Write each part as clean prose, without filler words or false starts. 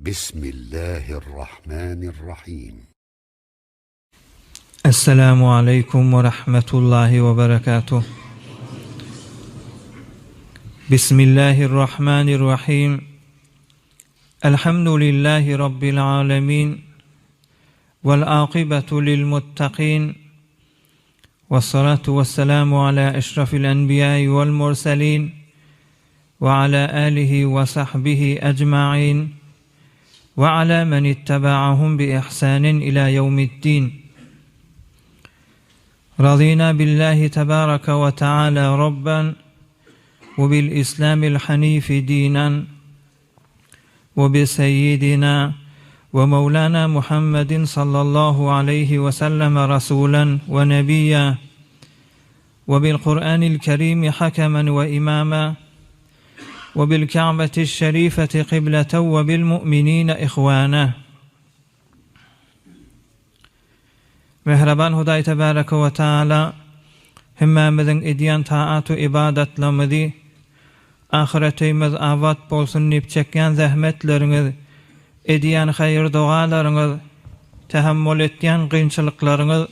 Bismillahirrahmanirrahim. Esselamu aleýkum we rahmetullahi we berekatuh. Bismillahirrahmanirrahim. Elhamdülillahi Rabbil alemin. Vel akibatu lil muttaqin. Vessalatu vesselamu ala eşrafil enbiýai vel murselin. Ve ala alihi ve sahbihi ecmain. Ve ala men ittebaahum bi ihsanin ila yevmiddin. Razina billahi tebaraka ve teala Rabben ve bil İslamil hanifi dinen ve bi seyyidina ve mevlana Muhammedin sallallahu aleyhi ve selleme rasulen ve nebiyya ve bil Kur'anil kerimi hakemen ve imama ve bil Ka'beti şerifeti kıbleten ve bil mu'minine ihvana. Mähriban Hudaý Tebareke we Taala hemmämiziň edýän taat we ybadatlarymyzy ahyretimiz abat bolsun diýip çekýän zähmetleriňiz, edýän haýyr-dogalaryňyz, tähemmul etýän kynçylyklaryňyz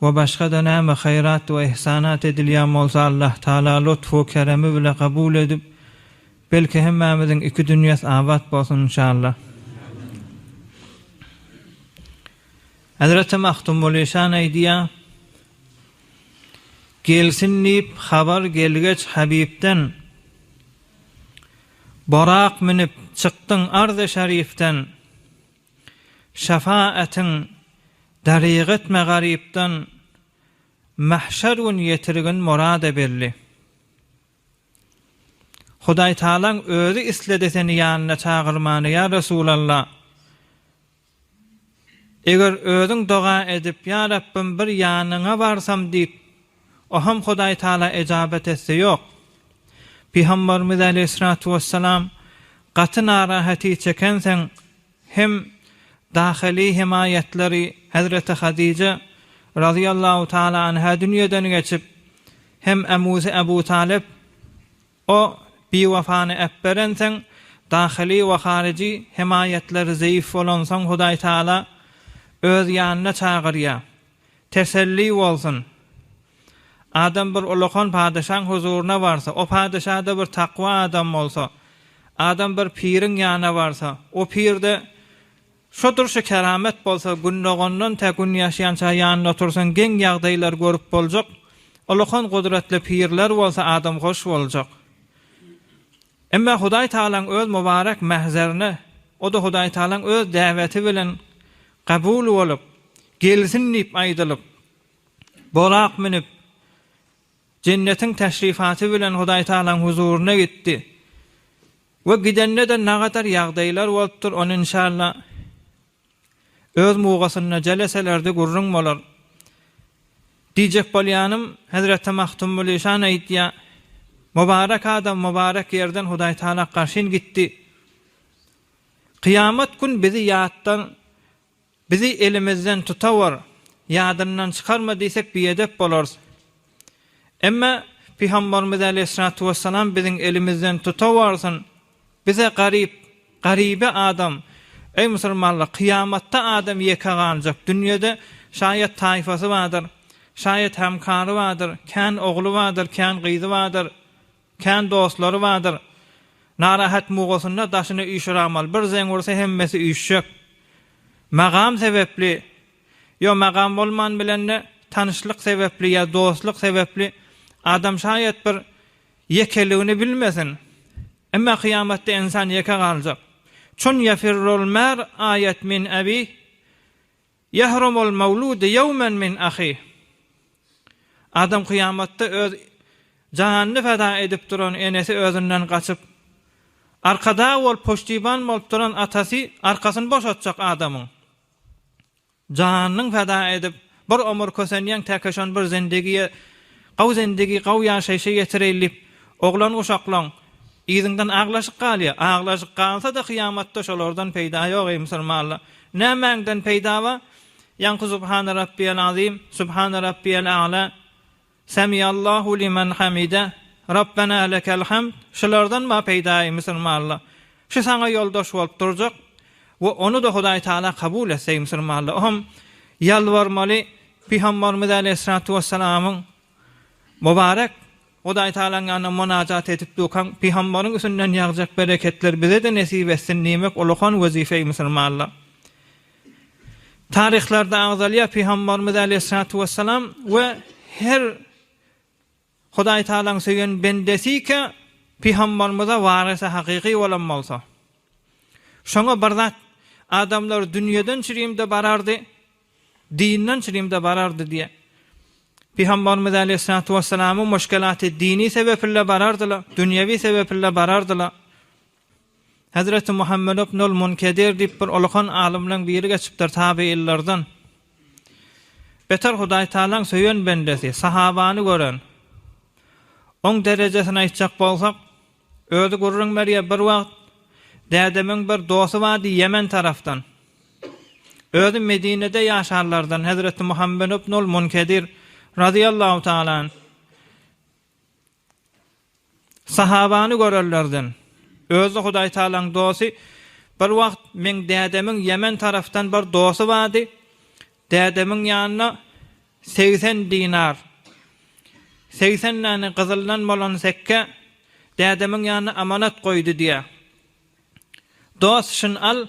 we başga-da näme haýrat we ihsanat edilýän bolsa Allah Taala lutf we keremi bile kabul edip, Belki hemmämiziň iki dünýäs abat bolsun inşallah. Hezreti Magtymguly şan aýdýar, Gelsin diýip habar gelgeç Habibden, Borak münüp çykdyň arzy şerifden, Şefaetiň daryg etme garypdan, Mahşer gün ýetirgin murada belli. Hudaýtagalaň özi isledi seni ýanyna çagyrmany ýa Resulalla. Eger özüň doga edip ýa Rabbym bir ýanyňa barsam diýip oham Hudaýtagala ejabat etse ýok. Pygambarymyz aleýhissalatu wessalam gaty narahaty çekenseň hem dahyly hemaýatlary Hezreti Hadyja razyýallahu taala anha dünýeden geçip, hem Emusy Ebu Talyp o biwefany äpberenseň, dahyly we haryjy hemaýatlary zeýif bolansoň Hudaý Taala Öz ýanyna çagyrýar. Teselli bolsun! Adam bir ulakan padyşaň huzuryna barsa, o padyşa-da bir takwa adam bolsa, adam bir piriň ýanyna barsa, o pirde şo durşy keramet bolsa, gün dogandan tä gün ýaşýança ýanynda otursaň geň ýagdaýlar görüp boljak, ulakan gudratly pirler bolsa adam hoş boljak. Emma Hudaý Tagalaň öz mübarek mähzerine, o-da Hudaý Tagalaň öz däweti bilen kabul bolup, gelsin diýip aýdylyp, Borak münüp, jennetiň täşrifaty bilen Hudaý Tagalaň huzuryna gitdi. We gidende-de nagadar ýagdaýlar bolupdyr, ony inşallah öz mugasynda jeleselerde gürrüň bolar. Diýjek bolýanym, Hezreti Magtymguly şan aýtýar, Mübarek adam mübarek ýerden Hudaý Tagala garşyn gitdi. Kyýamat gün bizi ýatdan Bizi elimizden tutawar, ýadyndan çykarma diýsek biedep bolarys. Emma Pygambarymyz aleýhissalatu wessalam biziň elimizden tutawarsyn, bize garyp, garybe adam, eý musulmanlar, kyýamatda adam ýeke galjak, dünýede şaýat taýfasy bardyr, şaýat hemkary bardyr, kän ogly bardyr, kän gyzy bardyr, Kän dostlary bardyr. Narahat mugasynda daşyna üýşüramaly. Bir zeň ursa hemmesi üýşjek. Magam sebepli, ýo magam bolman bilende tanyşlyk sebepli ýa dostluk sebepli adam şaýat bir ýekeligini bilmesin. Emma kyýamatda ynsan ýeke galjak. Çun ýefirrul mer aýat min ebih. Ýahrumul mawludu ýewmen min ahih. Adam kyýamatda öz janyny feda edip duran enesi özünden gaçyp, arkadag bolup, puştiban bolup duran atasy arkasyny boşatjak adamyň. Janyny feda edip, bir omur kösenýäň täke şony bir zendegiýe, gawy zendegi, gawy ýaşaýşa ýetireýin diýip, oglan-uşaklaň yzyňdan aglaşyk galýar. Aglaşyk galsa-da kyýamatda şolardan peýda ýok eý musulmanlar. Nämäňden peýda bar? Ýaňky Subhana Rabbiyel Azim, Subhana Rabbiyel A'la, Semiallahu limen hamide, Rabbena lekel hamd, şulardan bar peýda eý musulmanlar. Şu saňa ýoldaş bolup durjak. We ony-da Hudaý Tagala kabul etse eý musulmanlar, oňam ýalbarmaly Pygambarymyz aleýhissalatu wessalamyň mubarek Hudaý Tagalaň ýanynda monajat edip durkaň Pygambaryň üstünden ýagjak bereketler bize-de nesip etsin diýmek ulakan wezipe eý musulmanlar. Taryhlarda agzalýar Pygambarymyz aleýhissalatu wessalam we her Hudaý Tagalaň söýen bendesikä Pygambarymyza warysy hakyky bolan bolsa. Şoňa bir zat adamlar dünýeden çürimde barardy, dinden çürimde barardy diýe. Pygambarymyz aleýhissalatu wessalamyň muşkelaty dini sebepille barardylar, dünýewi sebepille barardylar. Hezreti Muhammed ibnul Munkedir diýip bir ulakan alymlaň biri geçipdir tabiinlerden. Beter Hudaý Tagalaň söýen bendesi, sahabany gören. Oň derejesini aýtjak bolsak, özi gürrüň berýär bir wagt dädemiň bir dosty bardy Ýemen tarapdan. Özi Medinede ýaşanlardan Hezreti Muhammed ibnul Munkedir razyýallahu taala anh. Sahabany görenlerden, özi Hudaýtagalaň dosty, Bir wagt meň dädemiň Ýemen tarapdan bir dosty bardy, dädemiň ýanyna 80 dinar, 80 däne gyzyldan bolan sekge dädemiň ýanyna amanat goýdy diýýär. Dost şun al,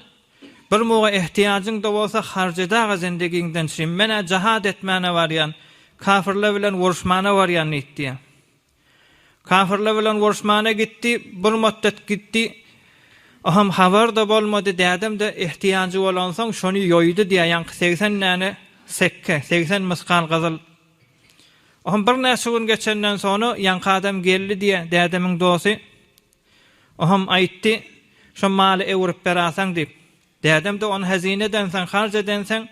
bir muga ehtiýajyň-da bolsa harç edaga zendegiňden çyn, men-ä jahad etmäne barýan, kafirler bilen uruşmana barýan diýip diýýär. Kafirler bilen uruşmana gitdi, bir mutdet gitdi. Oham habar-da bolmady, dädem-de ehtiýajy bolansoň şony ýoýdy diýýär, ýaňky 80 däne sekge, 80 mysgal gyzyl. Oham birnäçe gün geçenden soňra ýaňky adam geldi diýýär, dädemiň dosty. Oham aýtdy, Şo maly öwrüp berasaň diýip. Dädem-de ony hazine edenseň, harç edenseň,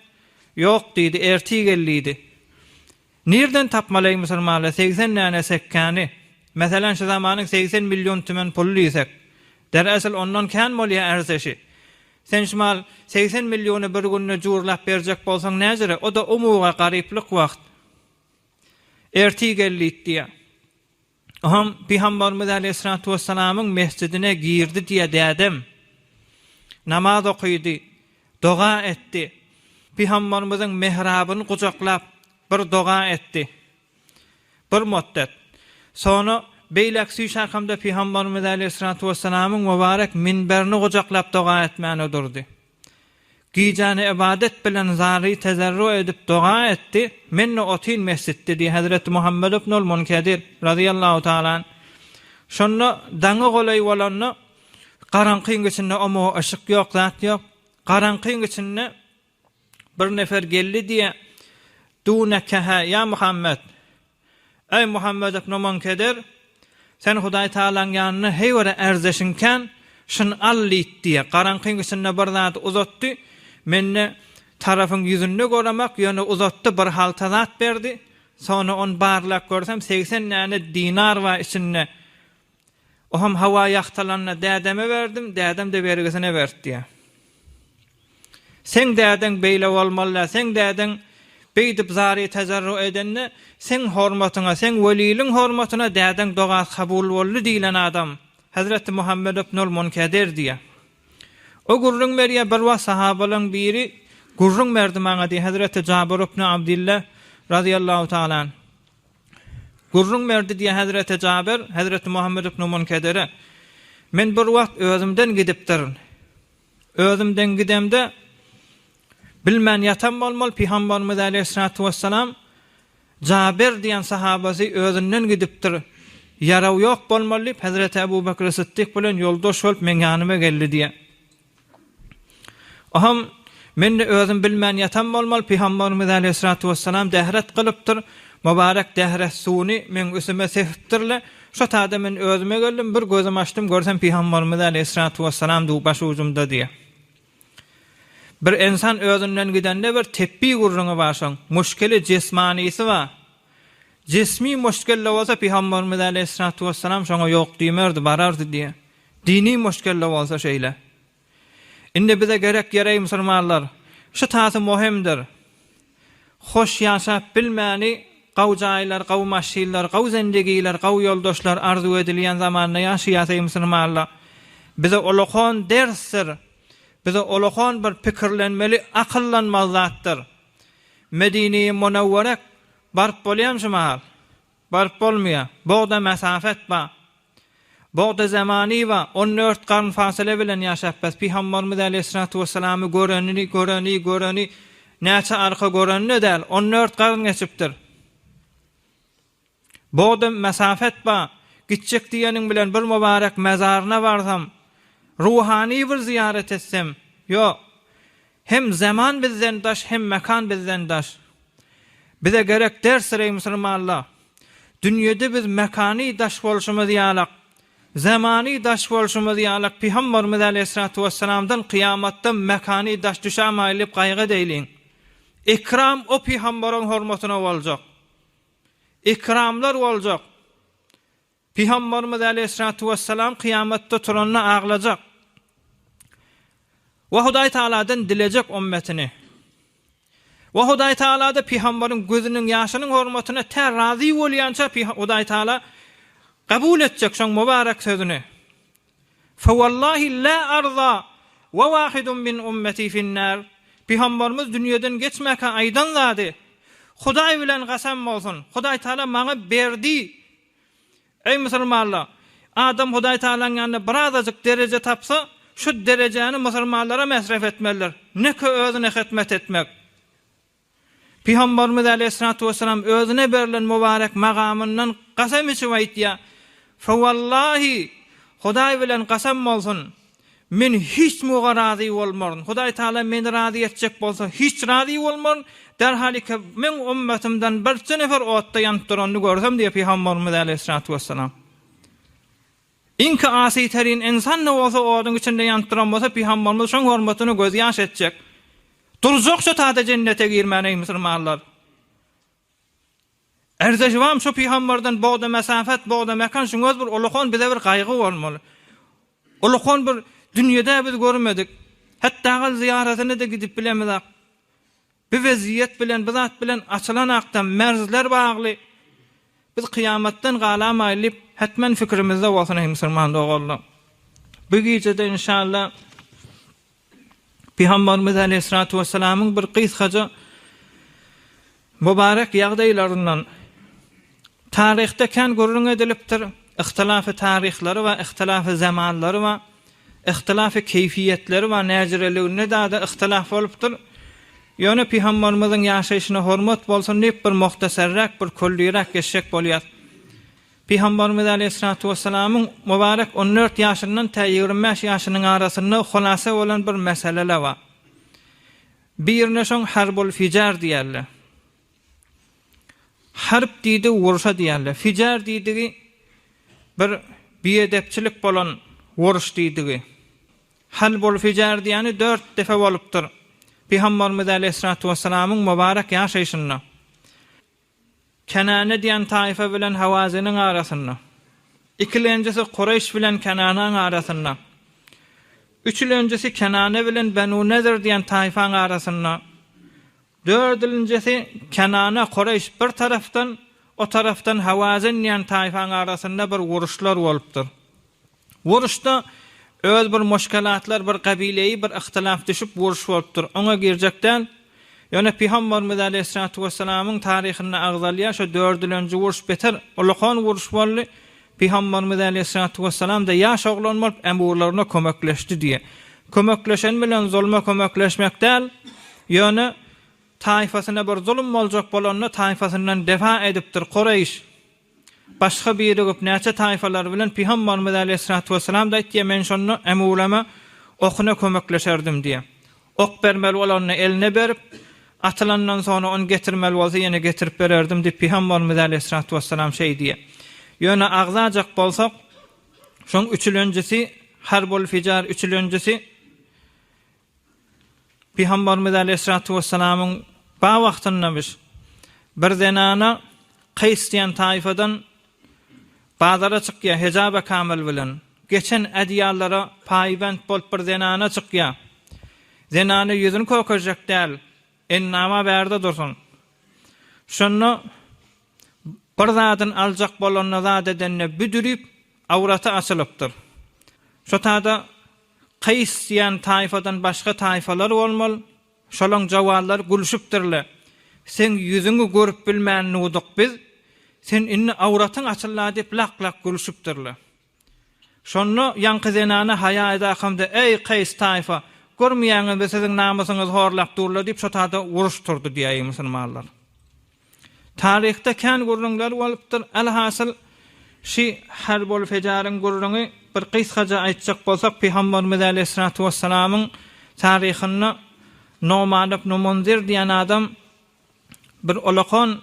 ýok diýdi, ertir gel diýdi. Nirden tapmaly eý musulmanlar 80 däne sekkäni? Meselen şu zamanyň 80 million tümen puly diýsek. Deresil ondan kän bolýa ärzeşi. Sen şu mal 80 milliony bir günde jurlap berjek bolsaň näjere, o-da umuga garyplyk wagt. Ertir gel diýdi diýýä. Oňam Pygamberimiz aleýhissalatu wessalamyň mesjidine girdi diýýär dädem. Namaz okydy, doga etdi. Pygamberimiziň mihrabyny gujaklap bir doga etdi. Bir mutdet. Soňra beýläk süýşarkamda Pygamberimiz aleýhissalatu wessalamyň mübarek minberini gujaklap doga etmäne durdy. Gijäni ybadat bilen zary-tezerru edip doga etdi, Men-de otyn mesjitde diýdi Hezreti Muhammed ibnul Munkedir, razyýallahu taala anh. Şonda daňa golaý bolanda, garaňkyň içinde omuga yşyk ýok, zat ýok. Garaňkyň içinde bir nefer geldi diýýär, Dunekehe, ýa Muhammed! Eý, Muhammet ibn Munkeder, sen Hudaý Tagalaň ýanynda heý bir ärzeşiň kän, şuny al diýip diýýär. Garaňkyň içinde bir zady uzatdy. Mende tarapyň ýüzünde göremek, ýöne uzatdy, bir halta zat berdi. Soňra ony barlap görsem, 80 däne dinar bar içinde. Oňam hawa ýagtalanda dädeme berdim, dädem-de bergisine berdi diýýär. Seň dädeň beýle bolmaly däl, seň dädeň beýdip zary-tezerru edende, seň hormatyňa, seň weliliň hormatyna dädeň dogasy kabul boldy diýlen adam, Hezreti Muhammet ibnul Munkedir diýýär. O gürrüň berýär, bir wagt sahabalaryň biri gürrüň berdi maňa diýýär, Hezreti Jabir ibn Abdillah razyýallahu taala anh. Gürrüň berdi diýýär hezreti Jabyr, hezreti Muhammet ibn Munkedere, Men bir wagt özümden gidipdirin. Özümden gidemde, bilmän ýatan bolmaly, Pygamberimiz aleýhissalatu wessalam Jabyr diýen sahabasy özünden gidipdir. Ýaraw ýok bolmaly diýip, hezreti Ebu Bekr Sytdyk bilen ýoldaş bolup meň ýanyma geldi diýýär. Oham, Men-de özüm bilmän ýatan bolmaly, Pygamberimiz aleýhissalatu wessalam dähret kylypdyr, mübarek dähret suwuny meň üstüme sepipdirle, şo tada men özüme geldim, bir gözüm açdym, görsem Pygamberimiz aleýhissalatu wessalam du baş ujumda diýýär. Bir ynsan özünden gidende bir tepbi gürrüňi bar şoň, muşkili jesmanysy bar. Jesmi muşkil-de bolsa Pygamberimiz aleýhissalatu wessalam şoňa ýok diýmerdi, barardy diýýär. Dini muşkil-de bolsa şeýle. Indi bize gerek ýer eý musulmanlar, şu tasy mohemdir. Hoş ýaşap bilmäni gaw jaýlar, gaw maşynlar, gaw zendegiler, gaw ýoldaşlar arzuw edilýän zamanda ýaşaýas eý musulmanlar. Bize ulkan dersdir. Bize olakan bir pikirlenmeli, akyllanmaly zatdyr. Medine-i Munawwerek baryp bolýarmy şu mahal? Baryp bolmaýar. Bogda mesafet bar. Bogda zemany bar. 14 garn fasyla bilen ýaşapbas. Pygamberimiz aleýhissalatu wessalamy görenini, göreni, göreni näçe arka göreni-de däl. 14 garn geçipdir. Bogda mesafet bar. Gitjek diýeniň bilen bir mübarek mezaryna barsam, ruhany bir zyýarat etsem, ýok. Hem zaman bizden daş, hem mekan bizden daş. Bize gerek dersdir eý musulmanlar. Dünýede biz mekany daş bolşumyz ýalak, zamany daş bolşumyz ýalak Pygamberimiz aleýhissalatu wessalamdan kyýamatda mekany daş düşämaýly diýip gaýgy edeýliň. Ikram o Pygamberyň hormatyna boljak. Ikramlar boljak. Pygamberimiz aleýhissalatu wessalam kyýamatda turanda aglajak we Hudaý Tagaladan dilejek ommetini. We Hudaý Tagala-da pygamberiň gözüniň ýaşynyň hormatyna tä razy bolýança Hudaý Tagala kabul etjek şoň mübarek sözüni. Fewallahi la arza we wahidun min ummeti finnar. Pygamberimiz dünýeden geçmäkä aýdan zady, Hudaý bilen kasam bolsun, Hudaý Tagala maňa berdi Eý musulmanlar! Adam Hudaý Tagalaň ýanynda birazajyk dereje tapsa, şu derejäni musulmanlara mesref etmelidir, neke özüne hyzmat etmek. Pygamberimiz aleýhissalatu wessalam özüne berlen mübarek magamyndan kasam içip aýtýar, Fewallahi, Hudaý bilen kasam bolsun, Men hiç muga razy bolmaryn. Hudaý Tagala meni razy etjek bolsa, hiç razy bolmaryn. Derhal iki meň ümmetymdan birje nefer otda ýanyp duranyny görsem diýýär Pygamberimiz aleýhissalatu wessalam. Iňki asy terin ynsan-da bolsa oduň içinde ýanyp duran bolsa, Pygamberimiz şoň hormatyna gözýaş etjek. Durjak şo tada jennete girmän eý musulmanlar. Ärzeşibam şu pygamberden bogda mesafet, bogda mekan şuň öz bir ulukan bize bir gaýgy bolmaly. Ulukan bir dünýede biz görmedik. Hatda gal zyýaratyna-da gidip bilemizak. Bir weziýet bilen, bir zat bilen açylan akda merzler bagly. Biz kyýamatdan galamaýly diýip, hetmen fikirimizde bolsun eý musulman doganlar. Bu gijede inşallah Pygamberimiz aleýhissalatu wessalamyň bir gysgaja mübarek ýagdaýlaryndan taryhda kän gürrüň edilipdir. Yhtylafy taryhlary bar, yhtylafy zamanlary bar, yhtylafy keýfiýetleri bar, näjireliginde dada yhtylaf bolupdyr. Ýöne Pygamberimiziň ýaşaýşyna hormat bolsun diýip bir muhtasarrak, bir külliräk geçjek bolýas. Pygamberimiz aleýhissalatu wessalamyň mübarek on dört ýaşyndan tä 25 ýaşynyň arasynda hulasa bolan bir meseleler bar. Birine şoň Harbul Fijar diýerler. Harp diýdigi urşa diýerler. Fijar diýdigi bir biedepçilik bolan uruş diýdigi. Harbul Fijar diýeni dört depe bolupdyr. Pygamberimiz aleýhissalatu wessalamyň mübarek ýaşaýşynda. Kenane diýen taýfa bilen Hawaziniň arasynda. Ikilenjisi Kureýş bilen Kenanaň arasynda. Üçülenjisi Kenane bilen Benu Nezr diýen taýfaň arasynda. Dördülinjisi Kenana, Kureýş bir tarapdan, o tarapdan Hawazin diýen taýfaň arasynda bir uruşlar bolupdyr. Wuruşda öz bir muşkelatlar bir gabileýi bir yhtylaf düşüp wuruş bolupdyr. Oňa girjek däl. Ýöne Pygamberimiz aleýhissalatu wessalamyň taryhynda agzalýar şo dördülenji wuruş beter ulakan wuruş boldy. Pygamberimiz aleýhissalatu wessalam-da ýaş oglan bolup emurlaryna kömekleşdi diýýär. Kömekleşen bilen zulma kömekleşmek däl. Ýöne taýfasyna bir zulum boljak bolanda taýfasyndan defa edipdir Kureýş. Başga birigip näçe taýfalar bilen Pygambarymyz aleýhissalatu wessalam-da aýtýar, men şonda Emulama okuna kömekleşerdim diýýär. Ok bermeli bolanda eline berip, atylandan soňra ony getirmeli bolsa ýene getirip bererdim diýip Pygambarymyz aleýhissalatu wessalam şeý diýýär. Ýöne agzajak bolsak, şoň üçülenjisi Harbul Fijar üçülenjisi Pygamberimiz aleýhissalatu wessalamyň ba wagtyndamyş, bir zenana Kaýs diýen taýfadan bazara çykýar, hejaba kamil bilen. Geçen ädiýallara paýbent bolup bir zenana çykýar. Zenana ýüzüni kökezjek däl, endama bärde dursun. Şonda bir zadyny aljak bolanda zat edende büdürip, awraty açylypdyr. Şo tada. Kaýs diýen taýfadan başga taýfalar bolmaly. Şolaň jawallary gülşüpdirle. Seň ýüzüňi görüp bilmän nuduk biz, sen indi awratyň açylda diýip lak-lak gülşüpdirle. Şonda ýaňky zenana haýa edakamda, Eý, Kaýs taýfa, görmeýäňizmi siziň namysyňyzy horlap durlar diýip şo tada uruş turdy diýäýiň musulmanlar. Taryhda kän gürrüňler bolupdyr. Elhasyl, şi Herbul Fejaryň gürrüňi bir gysgaja aýtjak bolsak, Pygamberimiz äleyhissalatu wessalamyň taryhynda Numan ibn Munzir diýen adam bir ulakan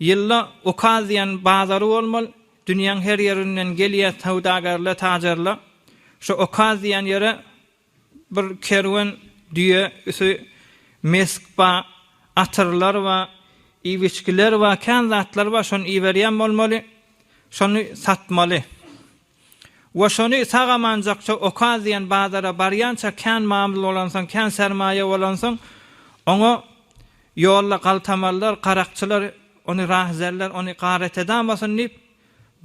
ýylda Ukaz diýen bazary bolmaly, dünýäň her ýerinden gelýär söwdagärler, tajyrlar. Şo Ukaz diýen ýere Bir kerwen düýe üsi mesk ba, atyrlar ba, iýip-içgiler ba, kän zatlar ba, şony iberýän bolmaly, şony satmaly. We şony sag-amanjakça Okaz diýen bazara barýança kän maml bolansoň, kän sermaýa bolansoň, oňa ýolda galtamanlar, garakçylar, ony rahzerler, ony garet edamasyn diýip,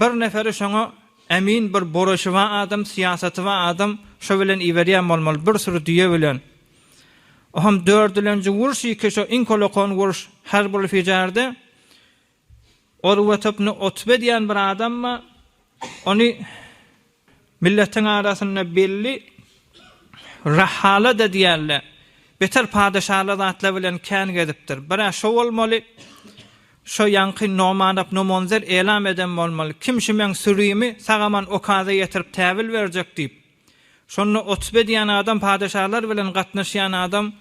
Bir neferi şoňa emin bir boreşiwa adam, syýasatywa adam şo bilen iberýän bolmaly, bir süri düýe bilen. Oham dördülenji uruş iki şo iň kolokan uruş Herbul Fijarde Urwet ibn Utbe diýen bir adam bar. Ony Milletiň arasynda belli Rahala-da diýerler. Beter padyşaly zatlar bilen kän gezipdir. Bir-ä şo bolmaly, şo ýaňky Noman ibn Munzir elam eden bolmaly. Kim şu meň sürimi sag-aman Okaza ýetirip täwil berjek diýip. Şonda Utbe diýen adam padyşalar bilen gatnaşýan adam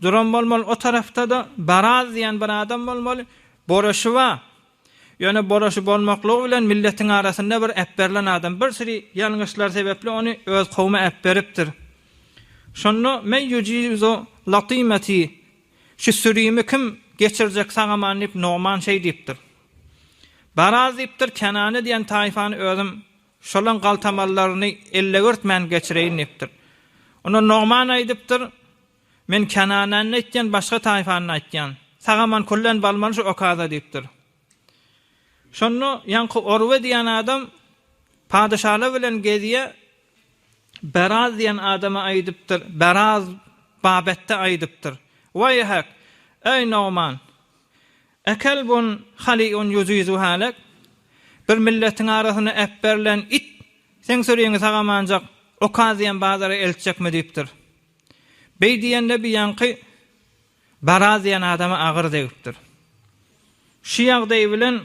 duran bolmaly. O tarapda-da Baraz diýen bir adam bolmaly. Boreşiwa Ýöne boraşy bolmaklygy bilen milletiň arasynda bir äpberilen adam. Bir süri ýalňyşlar sebäpli ony öz kowmy äpberipdir. Şonda Men ýujizu latymeti, Şu sürimi kim geçirjek sag-aman diýip Nogman şeý diýipdir. Baraz diýipdir, Kenane diýen taýfany özüm şolaň galtamallaryny ellegörtmän geçireýin diýipdir. Onda Nogman aýdypdyr, Men Kenanany aýtýan, başga taýfany aýtýan. Sag-aman küllen balmaly şu okaza diýipdir. Şonda ýaňky Orwe diýen adam padyşalar bilen gezýä, Beraz diýen adama aýdypdyr, Beraz babetde aýdypdyr. Waýhak, eý Nogman! Ekelbun haliun ýuzizu halek, Bir milletiň arasyna äpberilen it seň süriňi sag-amanjak okaz diýen bazara eltjekmi diýipdir. Beý diýende bi ýaňky Baraz diýen adama agyr degipdir. Şu ýagdaý bilen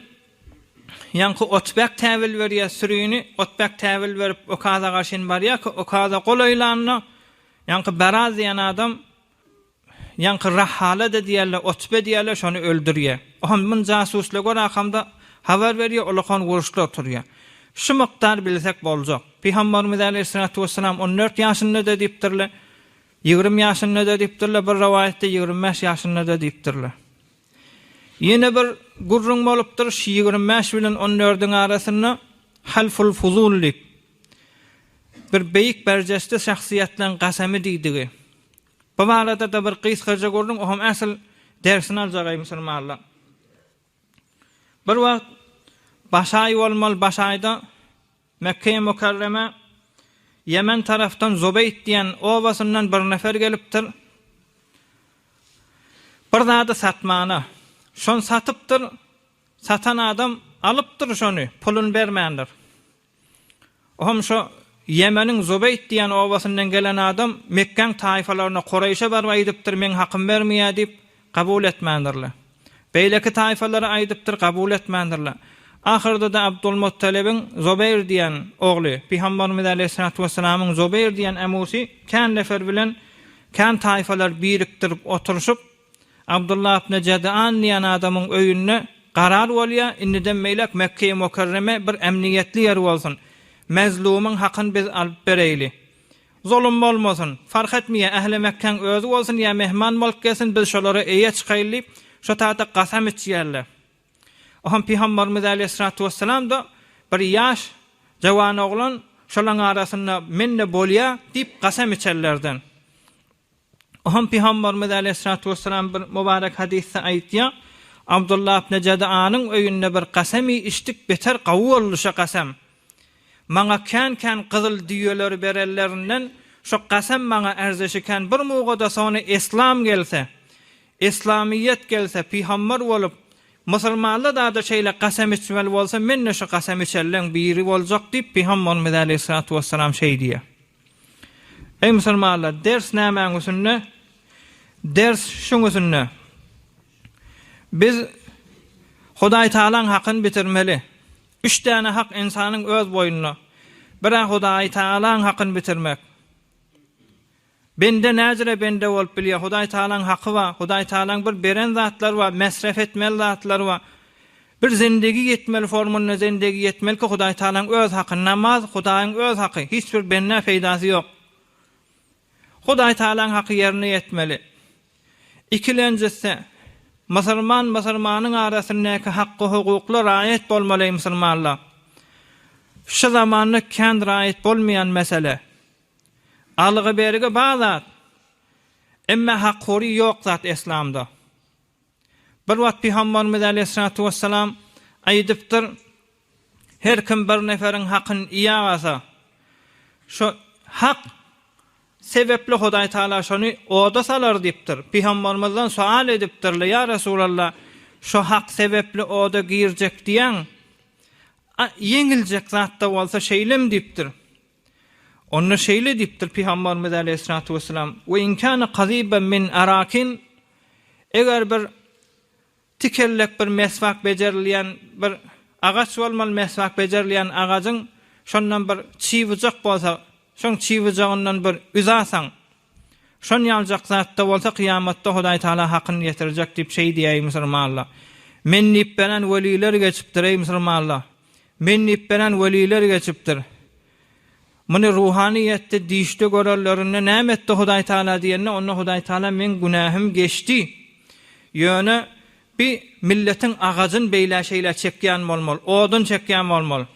ýaňky Otbek täwil berýär sürini, Otbek täwil berip Okaza garşyn barýar ki, Okaza golaýlanda ýaňky Baraz diýen adam ýaňky Rahala-da diýerler, Otbe diýerler, şony öldürýär. Ohm mun jasusly gör akamda habar berýär, ulakan uruşlar turýar. Şu mukdar bilsek boljak. Pygamberimiz aleýhissalatu wessalam on dört ýaşynda-da diýipdirler, 20 ýaşynda-da diýipdirler, bir rowaýatda 25 ýaşynda-da diýipdirler. Ýene bir gürrüň bolupdyr, şu 25 bilen on dördüň arasynda Halful Fuzul diýip, bir beýik berjeste şahsyýetleň gasamy diýdigi. Bu barada-da bir gysgaja gürrüň, oňam äsl dersini aljagaý musulmanlar. Bir wagt baş aý bolmaly, baş aýda Mekge-i Mükerreme Ýemen tarapdan Zubeýt diýen obasyndan bir nefer gelipdir. Bir zady satmana. Şony satypdyr, satan adam alypdyr şony, puluny bermändir. Ohm şo Ýemeniň Zubeýt diýen obasyndan gelen adam Mekgäň taýfalaryna Kureýşe baryp aýdypdyr, meň hakym bermeýär diýip, kabul etmändirler. Beýleki taýfalara aýdypdyr, kabul etmändirler. Ahyrda-da Abdulmuttalibiň Zubeýr diýen ogly, Pygamberimiz aleýhissalatu wessalamyň Zubeýr diýen ämusy kän nefer bilen kän taýfalar birikdirip oturyşyp, Abdullah ibn Jad'an diýen adamyň öýünde karar bolýar, indiden beýläk Mekge-i Mükerreme bir emniýetli ýer bolsun. Mezlumyň hakyny biz alyp bereýli. Zulum bolmasyn. Fark etmeýär, ähli Mekgäň özi bolsun ýa mehman bolup gelsin, biz şolara eýe çykaýly diýip, şo taýda kasam içýärler. Ohm Pygamberimiz aleýhissalatu wessalam-da bir ýaş jawan oglan şolaň arasynda men-de bolýa diýip kasam içenlerden. Ohm Pygamberimiz aleýhissalatu wessalam bir mübarek hadysda aýtýar, Abdullah ibn Jad'anyň öýünde bir kasam içdik, beter gawy boldy şo kasam. Maňa kän-kän gyzyl düýeleri berenlerinden, Şo kasam maňa ärzeşi kän bir mugada sony eslam gelse, eslamyýet gelse, pygambar bolup, musulmanlar dada şeýle kasam içmeli bolsa, men-de şo kasam içenleň biri boljak diýip, pygambarymyz äleyhissalatu wessalam şeý diýýär. Eý musulmanlar, ders nämäň üstünde? Ders şuň üstünde. Biz Hudaý Tagalaň hakyny bitirmeli. Üç däne hak ynsanyň öz boýnuna. Bir-ä Hudaý Tagalaň hakyny bitirmek. Bende näjüre bende bolup bilýär? Hudaý Tagalaň haky bar. Hudaý Tagalaň bir beren zatlary bar, mesref etmeli zatlary bar. Bir zendegi ýetmeli formunda zendegi ýetmeli ki Hudaý Tagalaň öz haky. Namaz Hudaýyň öz haky. Hiç bir bendä peýdasy ýok. Hudaý Tagalaň haky ýerine ýetmeli. Ikilenjisi, musulman musulmanyň arasyndaky hakky-hukukly raýat bolmaly musulmanlar. Şu zamanda kän raýat bolmaýan mesele. Algy-bergi bar zat, emme hak-hury ýok zat eslamda. Bir wagt Pygamberimiz aleýhissalatu wessalam aýdypdyr, Her kim bir neferiň hakyny iýägasa, şo hak sebepli Hudaý Tagala şony oda salar diýipdir. Pygambermizden soal edipdirler, Ýa Resulallah, şo hak sebepli oda girjek diýýäň, a ýeňiljek zat-da bolsa şeýlemi diýipdir. Onda şeýle diýipdir Pygamberimiz aleýhissalatu wessalam, We in kana kaziban min arakin, eger bir Tikellek bir meswak bejerilýän bir agaç bolmaly meswak bejerilýän agajyň şondan bir çybyjak bolsa şoň çybujagyndan bir üzasaň şon ýaljak zatda bolsa kyýamatda Hudaý Tagala hakyny ýetirjek diýip şeý diýäý musurmanlar men diýip beren weliler geçipdir eý musurmanlar men diýip beren weliler geçipdir Muny ruhanyýetde düýşde görenlerinde näme etdi Hudaý Tagala diýende, onda Hudaý Tagala meň günähim geçdi. Ýöne bi milletiň agajyn beýlä-şeýlä çekýän bolmaly, odun çekýän bolmaly.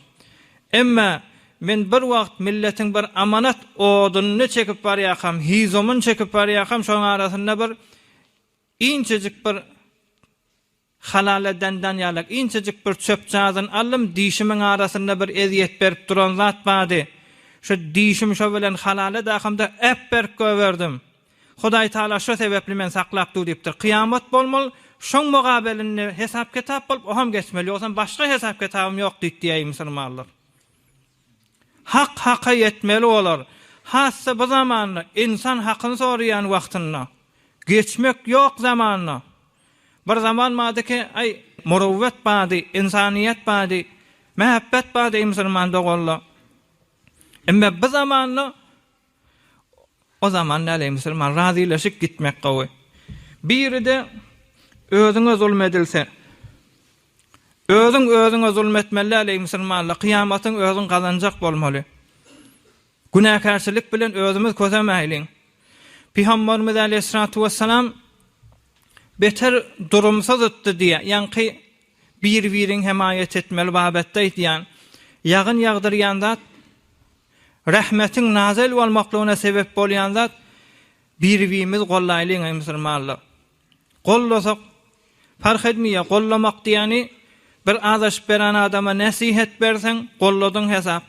Emma men bir wagt milletiň bir amanat odunyny çekip barýarkam, hizomyny çekip barýarkam, şonuň arasynda bir inçejik bir Halala dändan ýalak inçejik bir çöpjagazyn aldym, dişimiň arasynda bir ezýet berip duran zat bardy. Şo dişim şo bilen halala dakamda äp-berk göberdim. Hudaý Tagala şo sebäpli meni saklap dur diýipdir. Kyýamat bolmaly, şoň mugabelinde hesap-kitap bolup, oham geçmeli, ýogsam başga hesap-kitabym ýok diýip diýäý musulmanlar. Hak haka ýetmeli bolar. Hassa bu zamanda ynsan hakyny soraýan wagtynda. Geçmek ýok zamanda. Bir zaman bardy ki, aý, muruvvet bardy, ynsanyýet bardy, mähebbet bardy eý musulman doganlar. Emme bu zamanda o zaman däl eý musulman, razylaşyp gitmek gowy. Biri-de özüňe zulum edilse, özüň özüňe zulum etmeli däl eý musulmanlar, kyýamatyň özüň gazanjak bolmaly. Günäkärçilik bilen özümiz kösemäýliň. Pygamberimiz aleýhissalatu wessalam beter durumsyzdy diýýär. Ýaňky bir-birin hemaýat etmeli babatda aýdýan. Ýagyn ýagdyrýan zat, rahmetiň nazyl bolmaklygyna sebep bolýan zat bir-birimizi gollaýlyň eý musulmanlar. Gollasak, parh edmeýär. Gollamak diýýäni, bir azaşyp beren adama nesihet berseň, golladyň hesap.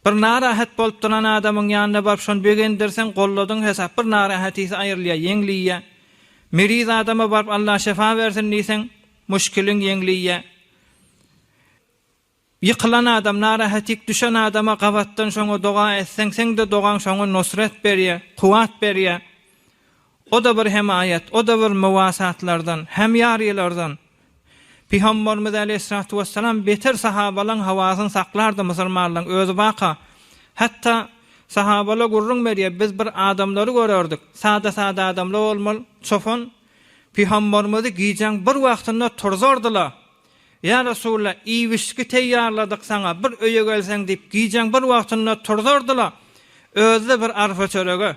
Bir narahat bolup duran adamyň ýanyna baryp şony begendirseň, golladyň hesap. Bir narahatysy aýrylýar, ýeňleýär. Meriz adama baryp Allah şefa bersin diýseň, muşkiliň ýeňleýär. Ýykylan adam, narahatyk düşen adama gabatdan şoňa doga etseň, seň-de dogaň şoňa nusret berýär, kuwwat berýär. O-da bir hemaýat, o-da bir muwasatlardan, hemýarylardan. Pygamberimiz aleýhissalatu wessalam beter sahabalaň hawasyny saklardy musulmanlaň özi baka. Hatda sahabalar gürrüň berýär, biz bir adamlary görerdik, sada-sada adamlar bolmaly, çopan, Pygamberimizi gijäň bir wagtynda turzardylar. Ýa Resulallah, iýip-içgi teýýarladyk saňa, bir öýe gelseň diýip, gijäň bir wagtynda turzardylar. Özi-de bir arpa çörege.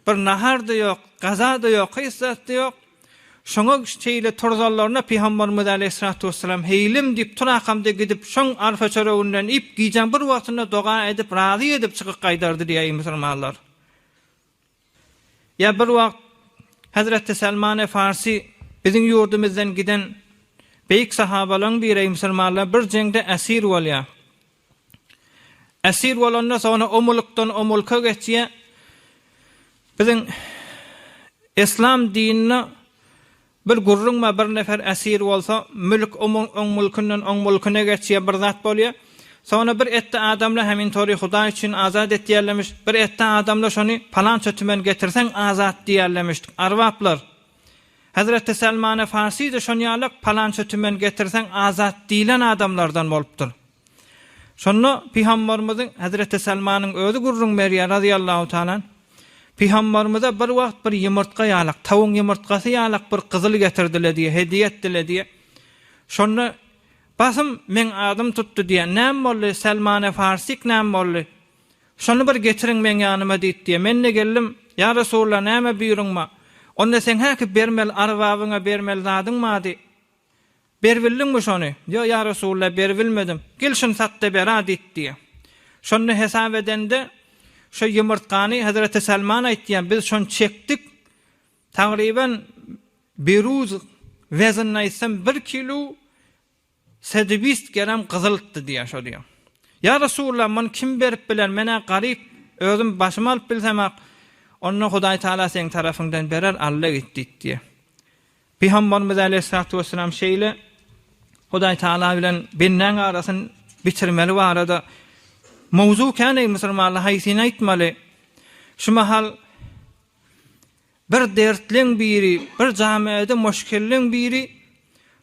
Bir nahar-da ýok, gaza-da ýok, hiç zat-da ýok. Şoňa şeýle turzanlarynda Pygamberimiz aleýhissalatu wessalam, Heýlim diýip, turakamda gidip, şoň arpa çöreginden iýip, gijäň bir wagtynda doga edip, razy edip çykyp gaýdardy diýýär, eý musulmanlar. Ýa bir wagt Hezreti Selmany Farsy biziň ýurdumyzdan giden beýik sahabalaryň biri musulmanlar bir jeňde esir bolýar. Esir bolanda soňra o mulkdan o mulka geçýär. Biziň Yslam dininde bir gürrüň bar, bir nefer esir bolsa, mülk oň mülkünden oň mülküne geçýär, bir zat bolýar. Soňra bir etde adamlar hemin tory Hudaý üçin azat etýärlemiş, bir etde adamlar şony palança tümen getirseň azat diýýärlemiş, arbaplar. Hezreti Selmany Farsy-da şonýalak palança tümen getirseň azat diýlen adamlardan bolupdyr. Şonda Pygamberimiziň, Hezreti Selmanyň özi gürrüň berýär, razyýallahu taala anh, Pygamberimize bir wagt bir ýumurtga ýalak, tawugyň ýumurtgasy ýalak bir gyzyl getirdiler diýýär, hediýe etdiler diýýär. Şonda basym meň adym tutdy diýýär. Näme boldy, Selmany Farsyk näme boldy? Şony bir getiriň meň ýanyma diýip diýýär. Men-de geldim, Ýa Resulallah, näme buýruň bar? Onda seň häki bermeli arbabyňa bermeli zadyň bardy. Berbildiňmi şony? Ýok, ýa Resulallah, beribilmedim. Gel şuny sat-da ber-a diýip diýýär. Şonda hesap edende, şo ýumurtgany Hezreti Selman aýtýar, biz şony çekdik, tagryban beruz weznini aýtsam bir kilo sedibist geram gyzyltdy diýýär şo diýýär. Ýa Resulallah, muny kim berip biler, men-ä garyp, özüm başymy alyp bilsemok, onda Hudaý Tagala seň tarapyňdan berer, alla git diýip diýýär. Pygamberimiz aleýhissalatu wessalam şeýle Hudaý Tagala bilen bendäň arasyny bitirmeli barada mowzuk kän eý musulmanlar haýsyny aýtmaly? Şu mahal bir dertliň biri, bir jamiada muşkilliň biri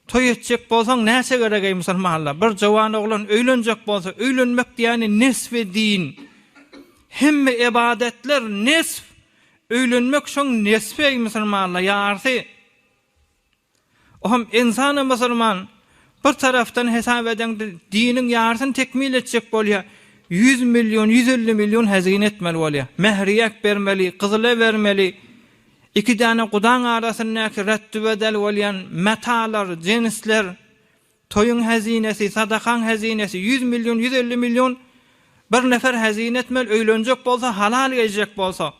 toý etjek bolsaň näçe gerek eý musulmanlar? Bir jowan oglan öýlenjek bolsa, öýlenmek diýýäni nesfi din. Hemme ebadetler nesf Öýlenmek şoň nesbi eý musulmanlar ýarsy. Oham ynsana musulman bir tarapdan hesap edeňde diniň ýarsyny tekmil etjek bolýa 100 milýon 150 milýon hezine etmeli bolýa. Mähriýek bermeli, gyzyla bermeli. Iki däne gudaň arasyndaky retdübedel bolýan metalar, jinsler, Toýuň hezinesi, sadakaň hezinesi, 100 milýon, 150 milýon bir nefer hezine etmeli, öýlenjek bolsa, halal geljek bolsa.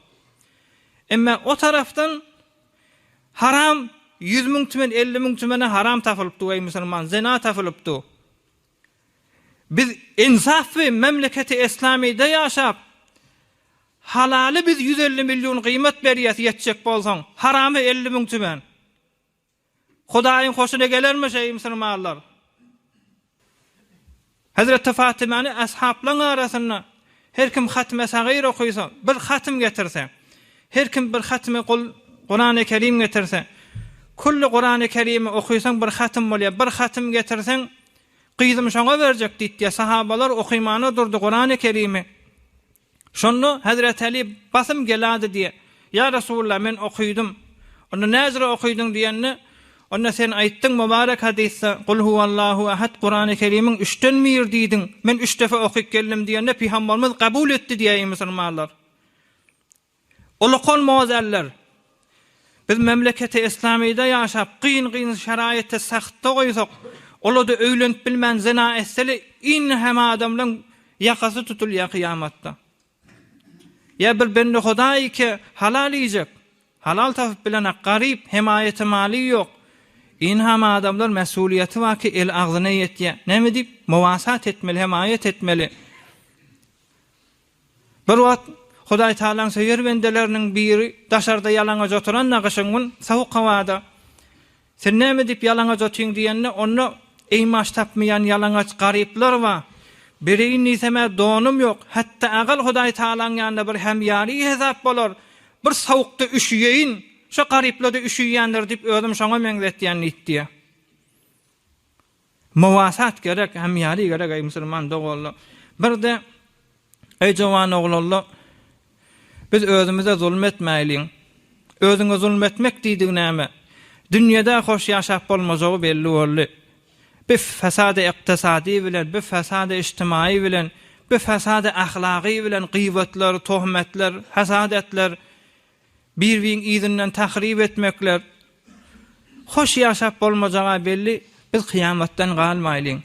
Emma o tarapdan haram 100 müň tümen, 50 müň tümene haram tapylyp dur, eý musulman, zina tapylyp dur. Biz insafly memleketi eslamyda ýaşap, halaly biz 150 milýon gyýmat berýäs ýetjek bolsaň, haramy 50 müň tümen. Hudaýyň hoşuna gelermi şeý musulmanlar? Hezreti Fatymany ashaplaň arasynda her kim hatme sagyr okysa, bir hatm getirse, her kim bir hatmy gul Kurany Kerim getirse, külli Kurany Kerimi okysaň bir hatm bolýar, bir hatm getirseň, gyzym şoňa berjek diýipdir. Sahabalar okymana durdy Kurany Kerimi. Şonda Hezreti Aly basym geladi diýe, Ýa Resulallah, men okydym. Onda näzire okydyň diýende, Onda sen aýtdyň mübarek hadysda, Kul huwallahu ahad Kurany Kerimiň üçden biri diýdiň, men üç defa okyp geldim diýende, Pygamberimiz kabul etdi diýýär eý musulmanlar. Ulakan mozeller. Biz memleketi islamyda ýaşap, kyn-kyn şeraýetde sahtda goýsak, ola-da öýlenip bilmän zyna etseli, in hem adamlaň ýakasy tutulýar kyýamatda. Ýa bir bende Hudaý ki halal iýjek, halal tapyp bilenak, garyp, hemaýaty maly ýok. In hem adamlar mesulyýeti bar ki el agzyna ýetýär. Näme diýip, muwasat etmeli, hemaýat etmeli. Bir wagt Hudaý Tagalaň söýer bendeleriniň biri daşarda ýalaňaç oturan-da gyşyň gün sowuk howada, Sen näme diýip ýalaňaç otyň diýende, onda eýmaş tapmaýan ýalaňaç garyplar bar. Bereýin diýsem-ä donum ýok. Hatda agal Hudaý Tagalaň ýanynda bir hemýary hesap bolar. Bir sowukda üşüýeýin, şo garyplar-da üşüýändir diýip özüm şoňa meňzetýän diýip diýýär. Muwasat gerek, hemýary gerek eý musulman doganlar. Bir-de eý jowan oglanlar biz özümize zulum etmäýliň. Özüňe zulum etmek diýdigi näme? Dünýede hoş ýaşap bolmajagy belli boldy. Bi fesady ykdysady bilen, bi fesady ijtimaýy bilen, bi fesady ahlagy bilen gyýbatlar, tohmetler, hasadetler, Bir-biriň yzyndan tahryp etmekler, hoş ýaşap bolmajaga belli, biz kyýamatdan galmaýlyň.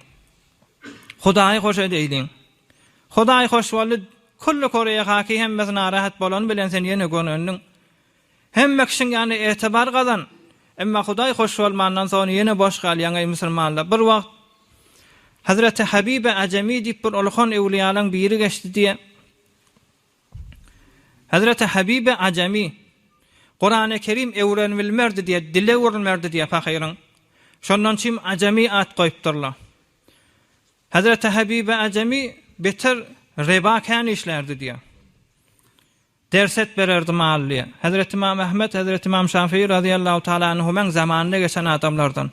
Hudaýy hoş edeýliň. Hudaý hoş boldy, külli Koreýa haki hemmesi narahat bolany bilen sen ýene gönendiň. Hemme kişiň ýanynda etibar gazan, emma Hudaý hoş bolmandan soň ýene boş galýaň eý musulmanlar. Bir wagt Hazreti Habibe Ajemi diýip bir ulukan öwlüýalaň biri geçdi diýe. Hezreti Habibe Ajami. Kurany Kerim öwrenibilmerdi diýýär, dile öwrülmerdi diýýär pahyryň. Şondan üçin Ajami at goýupdyrlar. Hezreti Habibe Ajami beter reba kän işlärdi diýýär. Derset bererdi mally. Hezreti Ymam Ahmet, Hezreti Ymam Şafii razyýallahu taala anhumaň zamanynda geçen adamlardan.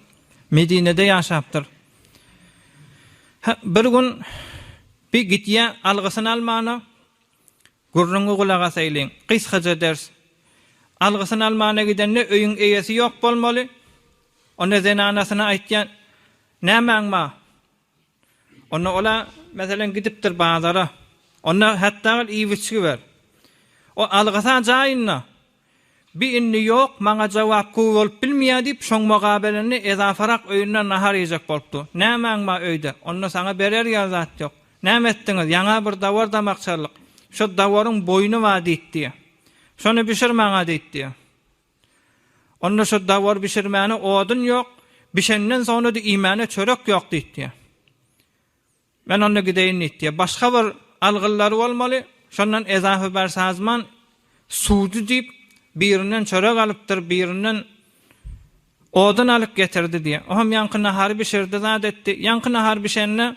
Medinede ýaşapdyr. Bir gün bir gidýär algysyny almana, gürrüňi gulak asaýlyň, gysgaja ders. Algysyny almana gidende öýüň eýesi ýok bolmaly. Onda zenanasyna aýtýar, Nämäň bar? Onda ol-a, meselem, gidipdir bazara. Onda hatda ol iýip-içgi ber. O algysa jaýynda, Bi indi ýok, maňa jogapgüý bolup bilmeýär diýip, şoň mugabelinde ezafarak öýünde nahar iýjek bolupdy. Nämäň bar öýde? Onda saňa berer ýaly zat ýok. Näme etdiňiz? Ýaňa bir dawar damakçarlyk. Şo dawaryň boýny bar diýipdi. Şony bişir maňa diýipdi. Onda şo dawar bişirmäne odun ýok, bişenden soňra-da iýmäne çörek ýok diýipdi. Men onda gideýin diýipdi. Başga bir algyllary bolmaly, şondan ezafe bar sazman sudy diýip, birinden çörek alypdyr, birinden odun alyp getirdi diýýär. Oam ýaňky nahary bişirdi, zat etdi. Ýaňky nahar bişende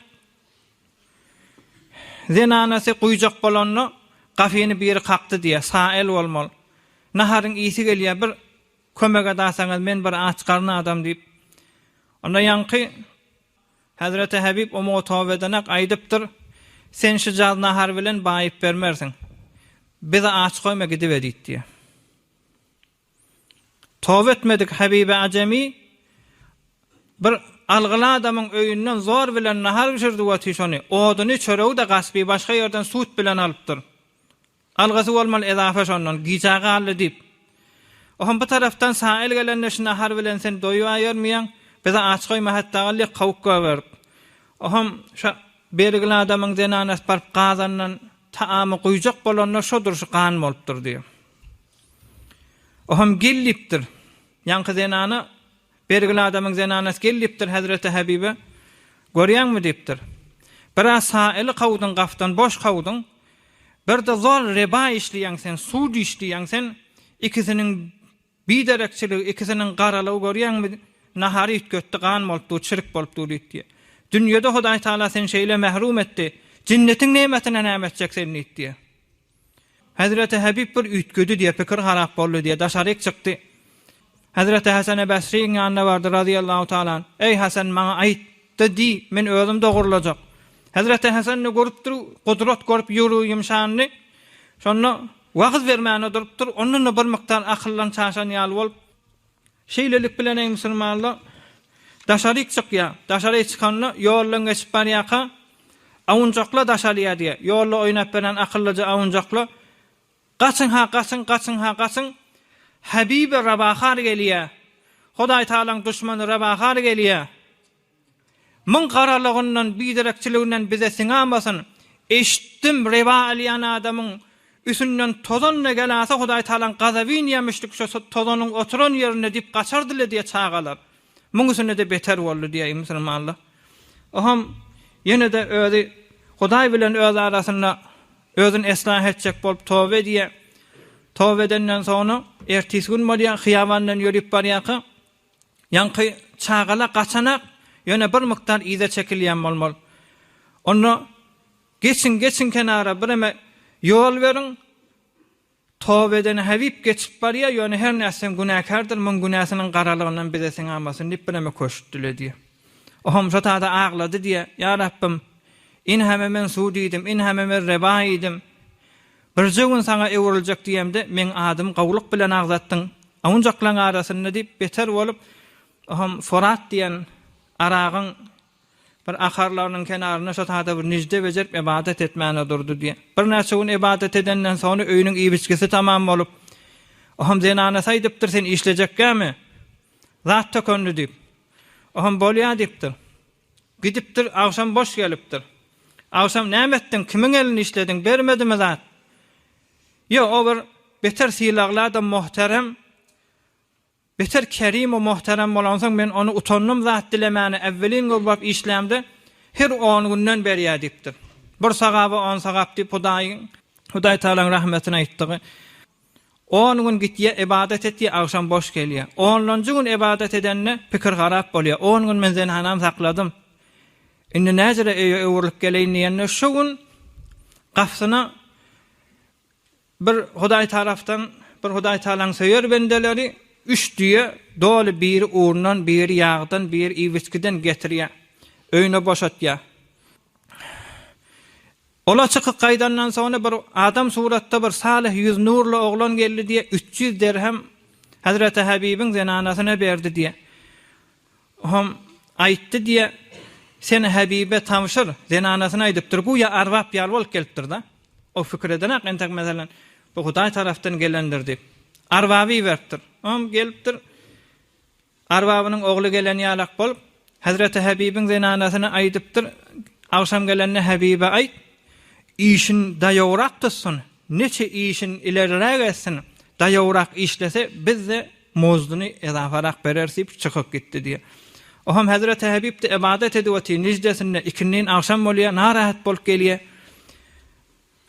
Zenanasy guýjak bolanda, gafyny biri kakdy diýýär, Sael bolmaly. Naharyň ysy gelýär, bir kömek edasaňyz, men bir aç garyn adam diýip. Onda ýaňky Hezreti Hebib omuga toba edenak aýdypdyr, Sen şujaz nahar bilen baýyp bermersiň. Bizi aç goýma gidibe diýip diýýär. Toba etmedik Habibe Ajemi bir algyly adamyň öýünden zor bilen nahar bişirdi weti şony, oduny, çöregi-de gasby başga ýerden sut bilen alypdyr. Algysy bolmaly ezafe şondan, gijä galdy diýip. Oham bu tarapdan Sail gelende şu nahar bilen sen doýubaýermiýaň, bizi aç goýma hatda galýa kawuk goýberip. Oham şo bergili adamyň zenanasy baryp gazandan taamy guýjak bolanda şo durşy gan bolupdyr diýip. Oham gel diýipdir. Ýaňky zenana, bergili adamyň zenanasy gel diýipdir hezreti Habibe. Görýäňmi diýipdir. Bir-ä saeli kowduň gapdan boş kowduň. Bir-de zor reba işleýäň sen, sud işleýäň sen. Ikisiniň biderekçiligi, ikisiniň garalygy görýäňmi? Nahary üýtgetdi, gan bolup dur, çirik bolup dur diýipdi. Dünýede Hudaý Tagala seni şeýle mährum etdi. Jennetiň nemetine näme etjek sen diýipdi. Hezreti Hebib bir üýtgedi diýe, pikir harap boldy diýe, daşaryk çykdy. Hezreti Hasene Basriň ýanyna bardy razyýallahu taala anh. Eý Hasan, maňa aýt-da diý, men özüm dogrulajak. Hezreti Hasan-da görüpdir, gudrat görüp ýüregi ýumşanyny. Şonda wagyz bermäne durupdyr, ondan-da bir mukdar akyldan çaşan ýaly bolup, Şeýlelik bilen eý musulmanlar, daşaryk çykýar. Daşaryk çykanda ýoldan geçip barýarka, awunjakla daş alýar diýýär. Ýolda oýnap beren akyllyja awunjakla, Gaçyň-ha, gaçyň, gaçyň-ha, gaçyň! Habibi Rabahar gelýär! Hudaýtagalaň duşmany Rabahar gelýär! Muň garalygyndan, biderekçiliginden bize siňamasyn. Eşitdim, reba alýan adamyň üsünden tozan-da gelase Hudaý Tagalaň gazaby inýämişdik şo tozanyň oturan ýerinde diýip gaçardy-le diýýär çagalar. Muň üsünde-de beter boldy diýýär musulmanlar. Oham ýene-de özi Hudaý bilen öz arasynda özüni eslah etjek bolup toba edýär. Toba edenden soňra ertesi gün bolýar, hyýabandan ýörüp barýarka, Ýaňky çagala gaçanak, ýöne bir mukdar yza çekilýän bolmaly. Onda geçiň, geçiň kenara, bireme ýol beriň. Toba eden Habib geçip barýar, ýöne her nätseň günäkärdir, muň günäsiniň garalygyndan bize siňamasyn diýip bireme köşk diledi. Oham şo tada aglady diýýär, Ýa Rabbym, inheme men suw diýdim, inheme men reba iýdim. Birje gün saňa öwrüljek diýemde, meň adymy gowulyk bilen agzatdyň, awunjaklaň arasynda diýip, beter bolup, oham Forat diýen aragyň bir akarlarynyň kenarynda şo tada bir nijde bejerip ybadat etmäne durdy diýen. Birnäçe gün ybadat edenden soňra öýüniň iýip-içgisi tamam bolup, oham zenanasy aýdypdyr, sen işlejekkämi? Zat tökendi diýip. Oham bolýa diýipdir. Gidipdir, agşam boş gelipdir. Agşam näme etdiň, kimiň elini işlediň, bermedimi zat? Ýok, o bir beter sylagly adam, muhterem, beter kerim we muhterem bolansoň men ony utandym zat dilemäne, äwwelin gol baryp işlämde, her on günden berýär diýipdir. Bir sagaba on sagap diýip Hudaýyň, Hudaý Tagalaň rahmetini aýtdygy. On gün gitýär, ybadat etýär, agşam boş gelýär. Onlanjy gün ybadat edende pikir harap bolýar. On gün men zenanamy sakladym. Indi näjele öýe öwrülip geleýin diýende şu gün gapysyna bir Hudaý tarapdan bir Hudaý Tagalaň söýer bendeleri üç düýe doly biri undan, biri ýagdan, biri iýip-içgiden getirýär. Öýüne boşatýar. Ola çykyp gaýdandan soňra bir adam suratda bir salyh ýüz nurly oglan geldi diýe 300 derhem Hezreti Habibiň zenanasyna berdi diýe. Ohm aýtdy diýe sen Habibe tabşyr zenanasyna aýdypdyr guýa arbap ýaly bolup gelipdir-da. O pikir edenak entek meselen bu Hudaý tarapdan gelendir diýip. Arbaby iberipdir. Ohm gelipdir. Arbabynyň ogly gelen ýalak bolup, Hezreti Hebibiň zenanasyna aýdypdyr, Agşam gelende Hebibe aýt, işin daýawrak tutsun, niçe işin ileriräk etsin, daýawrak işlese, biz-de muzduny ezafarak bereris diýip, çykyp gitdi diýýär. Ohm Hezreti Hebip-de ybadat edip otyr, nijdesinde ikindin agşam bolýar, narahat bolup gelýär.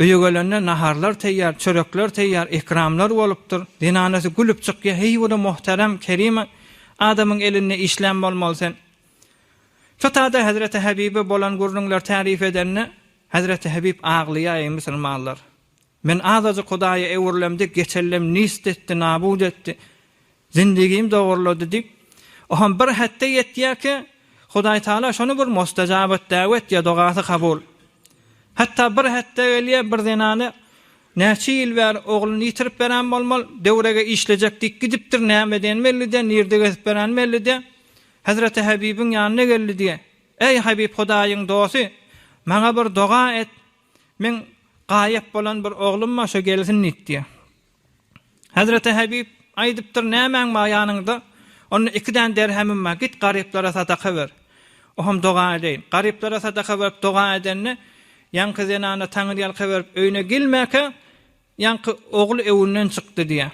Öýe gelende naharlar teýýar, çörekler teýýar, ekramlar bolupdyr. Zenanasy gülüp çykýar, Heý, bu-da muhterem, kerim adamyň elinde işlän bolmaly sen. Şu tada Hezreti Hebibe bolan gürrüňleri taryp edende, Hezreti Hebip aglaýar, Eý, musulmanlar! Men azajyk Hudaýa öwrülemde, geçellem nist etdi, nabut etdi. Zindigim dogurlady diýip, oham bir hetde ýetýär ki, Hudaý Taala şony bir mostajabat däwet ýa dogasy kabul. Hatda bir hetde gelýär bir zenany näçe ýyl bäri ogluny ýitirip beren bolmaly, döwrege işlejek diýip gidipdir, näme edeni belli däl, nirde gezip bereni belli däl. Hezreti Hebibiň ýanyna geldi diýýär, Eý Hebip Hudaýyň dosty, maňa bir doga et, meň gaýyp bolan bir oglum bar, şo gelsin diýip diýýär. Hezreti Hebip aýdypdyr, Nämäň bar ýanyňda? Onda iki däne derhemim bar, git garyplara sadaka ber. Oham doga edeýin. Garyplara sadaka berip doga edende, ýaňky zenana taňryýalka berip öýüne gelmäkä, ýaňky ogly öwünden çykdy diýýär.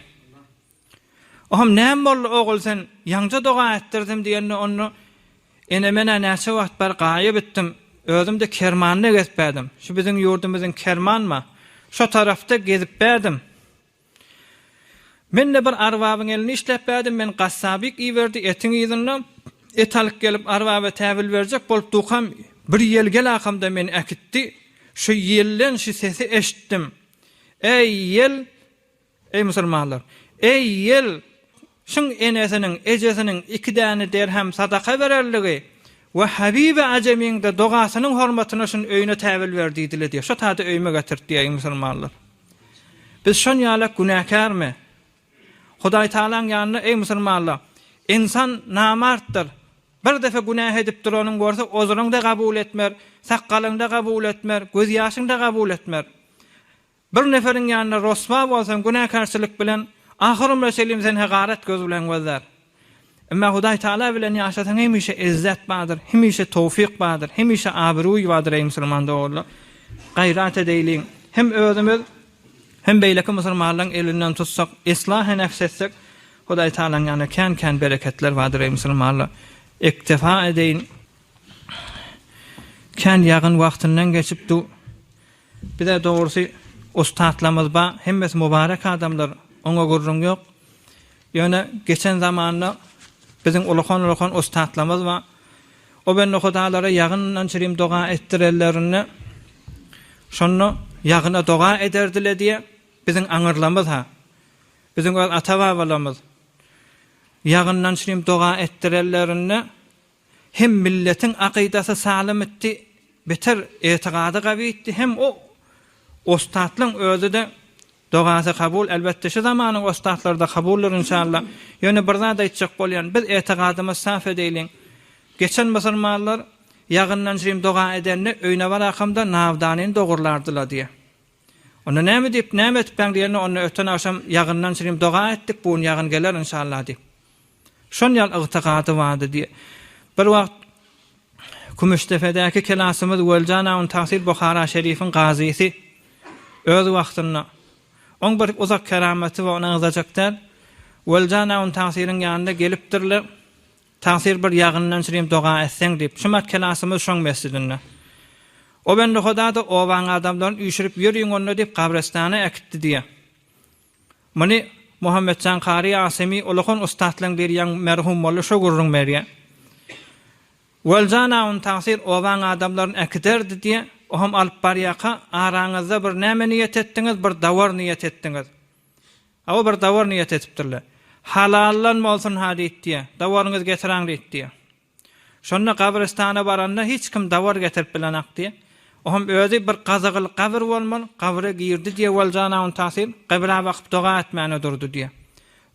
Oham näme boldy ogul sen ýaňja doga etdirdim diýende onda Ene men-ä näçe wagt bäri gaýyp etdim, özüm-de Kermanda gezipbädim. Şu biziň ýurdumyzyň Kermanma, şo tarapda gezipbädim. Men-de bir arbabyň elinde işläpbädim, meni gassabyk iberdi etiň yzynda. Et alyp gelip arbaba täwil berjek bolup dukam, bir ýel gelakamda meni äkitdi. Şu ýelden şu sesi eşitdim. Eý, ýel! Eý musulmanlar! Eý ýel! Şuň enesiniň, ejesiniň iki däne derhem sadaka bererligi we Habibi Ajemiň-de dogasynyň hormatyna şuny öýüne täwil ber diýdile diýýär. Şo tada öýüme getirdi diýýär, eý musulmanlar! Biz şon ýalak günäkärmi? Hudaý Tagalaň ýanynda eý musulmanlar! Ynsan namartdyr. Bir depe günäh edip duranyň görse ozuryňda gabul etmer, sakgalyňda gabul etmer, gözýaşyňda gabul etmer. Bir neferiň ýanynda roswa bolsaň günäkärçilik bilen ahyr ömre çenli seni hegaret göz bilen gözlär. Emma Hudaý Taala bilen ýaşasaň hemişe ezzet bardyr, hemişe towfyk bardyr, hemişe abyruý bardyr eý musulman doganlar. Gaýrat edeýliň, hem özümiz hem beýleki musulmanlaryň elinden tutsak, islahy nefs etsek, Hudaý Taalaň ýanynda kän-kän bereketler bardyr eý musulmanlar. Iktifa edeýin. Kän ýagyn wagtyndan geçip du. Bize dogrusy ussatlarymyz bar, hemmesi mubarek adamlar, oňa gürrüň ýok. Ýöne geçen zamanda biziň ulakan-ulakan ussatlarymyz bar. O bende hudalara ýagyndan çirim doga etdirenlerinde, şonda ýagyna doga ederdiler diýe, biziň aňyrlarymyz-ha, biziň öz ata-babalarymyz ýagyndan çirim doga etdirenlerinde, Hem milletiň akydasy salym itdi, beter etiqady gawy itdi, hem o ostatlaň özi-de dogasy kabul, elbetde şu zamanyň ostatlary-da kabuldyr inşallah. Ýöne bir zat aýtjak bolýan, biz etiqadymyzy saf edeýliň. Geçen musulmanlar ýagyndan şirim doga edende öýüne barakamda nawdanyny dogurlardylar diýýär. Onda näme diýip, näme etipäň diýende, onda öten agşam ýagyndan şirim doga etdik, bu gün ýagyn geler inşallah diýip. Şon ýaly ygtykady bardy diýýär. Bir wagt Kümüşdepedäki kelasymyz Weljan ahun Tagsyr Buhara şerifiň gazysy öz wagtynda oň bir uzak keramaty bar, ony agzajak däl. Weljan ahun Tagsyryň ýanyna gelipdirler. Tagsyr bir ýagyndan şirin doga etseň diýip. Şumat kelasymyz şoň mesjidinde. O bende Huda-da obaň adamlaryny üýşürip ýörüň onda diýip gabrystana äkitdi diýýär. Muny. Muhammetjan kary Asymy ulakan ussatlaň biri ýaňy merhum boldy şo gürrüň berýä. Weljan awun tagsyr obaň adamlaryny äkiderdi diýä, oham alyp barýaka araňyzda bir näme niýet etdiňiz bir dawar niýet etdiňiz. Hawa bir dawar niýet edipdirler. Halaldan bolsun ha diýip diýä, dawaryňyzy getiraň diýip diýä. Şonda gabrystana baranda hiç kim dawar getirip bilenak diýä. Oham özi bir gazygyl gabyr bolmaly, gabyra girdi diýä Weljan awun tagsyr, gybla bakyp doga etmäne durdy diýä.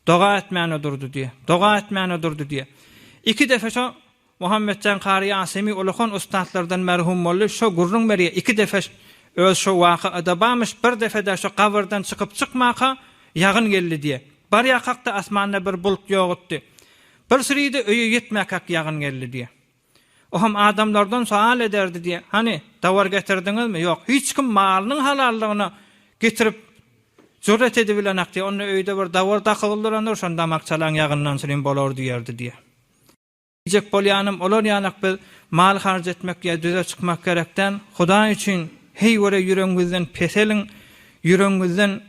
Doga etmäne durdy diýä. Doga etmäne durdy diýä. Iki depe şo Muhammetjan kary Asymy ulakan ussatlardan merhum boldy, şo gürrüň berýä, iki depe öz şo waka-da bamyş, bir depe-de şo gabyrdan çykyp çykmaka ýagyn geldi diýä. Barýakak-da asmanda bir bulut ýogutdy. Bir süride öýe ýetmäkäk ýagyn geldi diýä. Oham adamlardan soal ederdi diýä, Hany, dawar getirdiňizmi? Ýok. Hiç kim malynyň halallygyna getirip jüret edibilenak diýä. Onda öýde bir dawar dakygyl durandyr, şony damak çalaň ýagyndan sürim bolar diýerdi diýä. Diýjek bolýanym, olar ýalak biz mal harç etmek ýa düze çykmak gerek däl. Hudaý üçin, heý göre ýüregiňizden peseliň, ýüregiňizden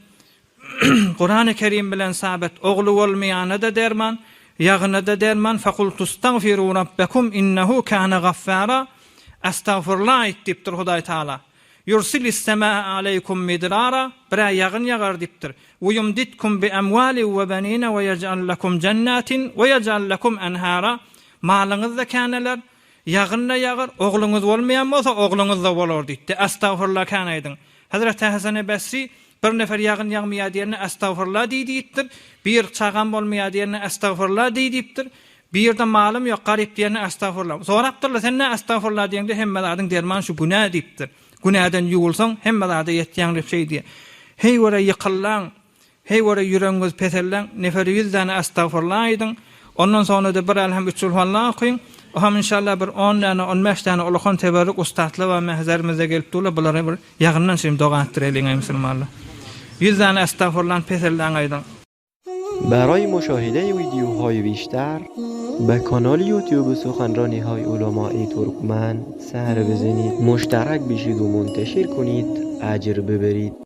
Kurany Kerim bilen sabit, ogly bolmaýana-da derman, ýagyna-da derman, Fekultustagfiru rabbekum innehu kâne gaffâra, Estagfurullah aýt diýipdir Hudaý Taala. Ýursilis semâe aleýkum midrara, bir-ä ýagyn ýagar diýipdir. We ýumditkum bi emwalin we benine we ýej'al lekum jennatin we ýej'al lekum enhara, malyňyz-da käneler, ýagyn-da ýagar, ogluňyz bolmaýan bolsa, ogluňyz-da bolar diýipdi. Estagfurullah kän aýdyň. Hezreti Hasany Basri Bir nefer ýagyn ýagmaýar diýende Estagfurullah diý diýipdir. Bir çagam bolmaýar diýende Estagfurullah diý diýipdir. Birde malym ýok, garyp diýende Estagfurullah. Sorapdyrlar, sen nä Estagfurullah diýeňde hemme zadyň dermany şu günä diýipdir. Günäden ýuwulsaň hemme zada ýetýäň diýip şeý diýýär. Heý göre ýykyllaň, heý göre ýüregiňizi peselläň, neferi ýüz däne Estagfurullah aýdyň. Ondan soňra-da bir Elham üç Kulhuallah okyň. Oham inşallah bir on däne, on bäş däne ulakan teberrük ussatlar bar mähzerimizde gelip durlar, bulara bir ýagyndan şeýle doga etdireliň eý musulmanlar. Ýüz däne Estagfurullah peselläň aýdyň. برای مشاهده ویدیوهای بیشتر به کانال یوتیوب سخنرانی های علمای ترکمن سر بزنید مشترک بشید و منتشر کنید اجر ببرید.